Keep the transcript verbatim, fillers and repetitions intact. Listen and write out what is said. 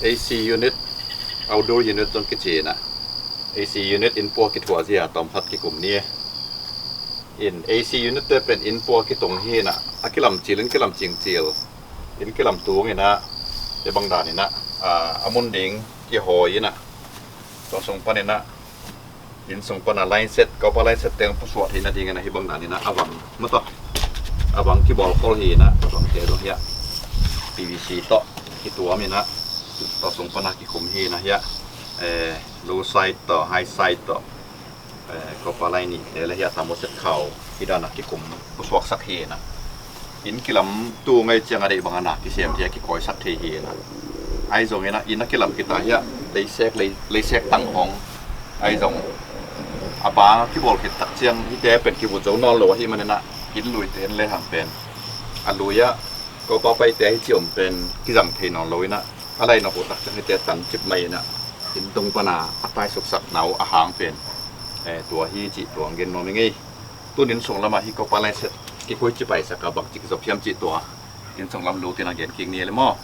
AC unit, outdoor unit zong kici inah, AC unit inn pua kithuah zia tawmkhat kikum ni. In AC unit te pen inn pua kitung hi inah, a kilam cil in kilam cingcil, in kilam tung inah, te bang dan inah, a, a mun ding kihawi inah, tua sung pan inah, inn sung pana line set, kopa line set teng pusuah theihna dingin ahi bang dan inah a vang mataw, a vang kibawl khol hi inah, a vang te zong hiah PVC tawh kituam inah, tua sung pana kikum hi inah hiah, eh, low side tawh high side tawh, eh, kopa line nihte le hiah thermoset khau hi dan a kikum pusuaksak hi inah. Inn kilam tu ngai ciang a deih bang a na kisem thei a kikawisak thei hi inah. Ahi zong inah inn a kilam kita hiah leisek, lei, leisek tang hong. Ahi zong a bang a kibawl khit tak ciang hihte pen kivut zo nawn lo ahi man inah, inn lui te in le hang pen a lui ah kopa paite ahi ci om pen kizang thei nawn lo inah, a lai nawn uh tak ciang hihte tan cip mai inah, inn tung pana a taisuksak na uh a hang pen, eh, tua hi cih tua hong gen nuam ing ei. Tun inn sung lamah hi kopa line set kikui ci paisak a bangci kizop hiam cih tua inn sung lam lut inah gen kik ni le maw.